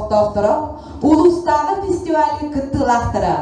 олохтоохторо, улуустааҕы фестиваль кыттыылаахтара.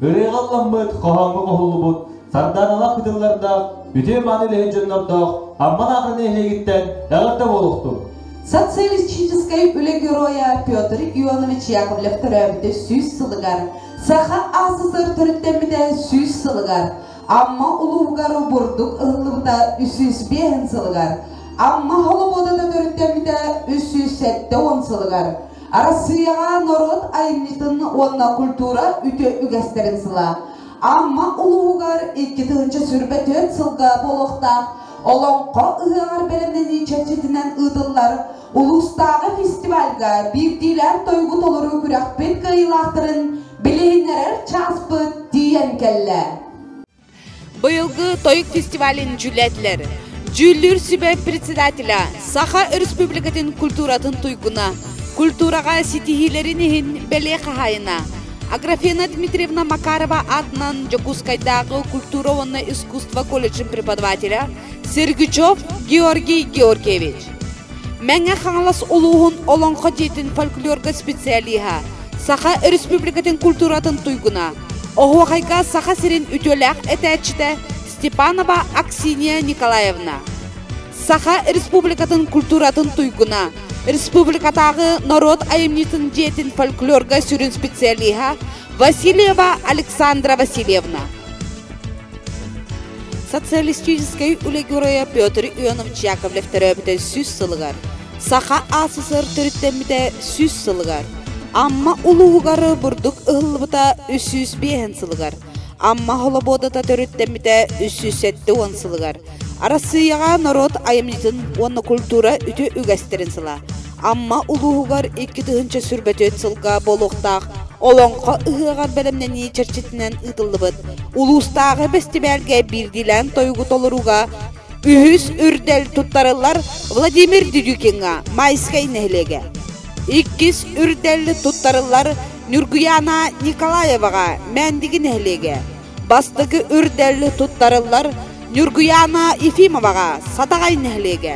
Ырыаҕа ылламмыт, хоһооҥҥо хоһуллубут, сардааналаах кытыллардаах, үтүө-мааны үлэһит дьоннордоох Амма Наахара нэһилиэгиттэн эҕэрдэ буолуохтун! Социалистическай үлэ геройа Петр Ионович Яковлев төрөөбүтэ 100 сылыгар, Саха АССР төрүттэммитэ 100 сылыгар, Амма улууһугар бурдук ыһыллыбыта 305 сылыгар, Амма холобуодата төрүттэммитэ 370 сылыгар, Арассыыйаҕа норуот айымньытын уонна культура үтүө үгэстэрин сыла, Амма улууһугар 2024 сылга буолуохтаах Олоҥхо ыһыаҕар бэлэмнэнии чэрчитинэн ыытыллар улуустааҕы фестивальга биирдиилээн тойугу толоруу күрэхпит кыайыылаахтарын билиһиннэрэр чааспыт тиийэн кэллэ. Быйылгы тойук фестивалын дьүүллээтилэр. Дьүүллүүр сүбэ председателя, Саха Өрөспүүбүлүкэтин культуратын туйгуна, культураҕа ситиһиилэрин иһин бэлиэ хаһаайына Аграфена Дмитриевна Макарова аатынан Дьокуускайдааҕы культура уонна искусство колледжын преподавателя Сергучев Георгий Георгиевич. Мэҥэ Хаҥалас улууһун Олоҥхо дьиэтин фольклорга специалиһа, Саха Өрөспүүбүлүкэтин культуратын туйгуна, Оһуохайга Саха сирин үтүөлээх этээччитэ Степанова Аксинья Николаевна, Саха Республикатын культуратын туйгуна, Республикатааҕы норуот айымньытын дьиэтин фольклорга сүрүн специалиһа Васильева Александра Васильевна. Социалистическай үлэ геройа Петр Ионович Яковлев төрөөбүтэ 100 сылыгар, Саха АССР төрүттэммитэ 100 сылыгар, Амма улууһугар бурдук ыһыллыбыта 305 сылыгар, Амма Холобуодата төрүттэммитэ 370 сылыгар, Арассыыйаҕа норуот айымньытын уонна культура үтүө үгэстэрин сыла, Амма улууһугар 2024 сылга буолуохтаах Олоҥхо ыһыаҕар бэлэмнэнии чэрчитинэн ыытыллыбыт улуустааҕы бэстибээлгэ биирдиилээн тойугу толорууга үһүс үрдэл туттарыллар Владимир Дедюкиҥҥа Майскай нэһилиэгэ. Иккис үрдэл туттарыллар Ньургуйаана Николаеваҕа Мээндиги нэһилиэгэ. Бастакы үрдэл туттарыллар Ньургуйаана Ефимоваҕа Сатаҕай нэһилиэгэ.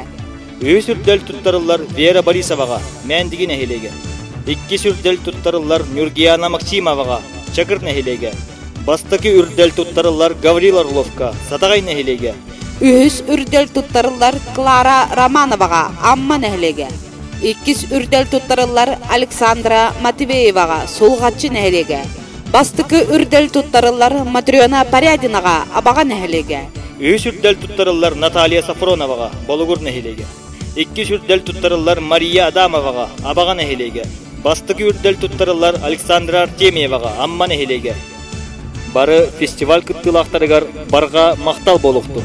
Үһүс үрдэл туттарыллар Вера Борисоваҕа, Мээндиги нэһилиэгэ. Иккис үрдэл туттарыллар Ньургуйаана Максимоваҕа, Чакыр нэһилиэгэ. Бастакы үрдэл туттарыллар Гаврил Орловка, Сатаҕай нэһилиэгэ. Үһүс үрдэл туттарыллар Клара Романоваҕа, Амма нэһилиэгэ. Иккис үрдэл туттарыллар Александра Матвееваҕа, Сулҕаччы нэһилиэгэ. Бастакы үрдэл туттарыллар Матрена Порядинаҕа, Абаҕа нэһилиэгэ. Үһүс үрдэл туттарыллар Наталья Сафроноваҕа, Болугур нэһилиэгэ. Иккис үрдэл туттарыллар Мария Адамоваҕа, Абаҕа нэһилиэгэ. Бастакы үрдэл туттарыллар Александра Артемьеваҕа, Амма нэһилиэгэ. Бары фестиваль кыттыылаахтарыгар барҕа махтал буолуохтун!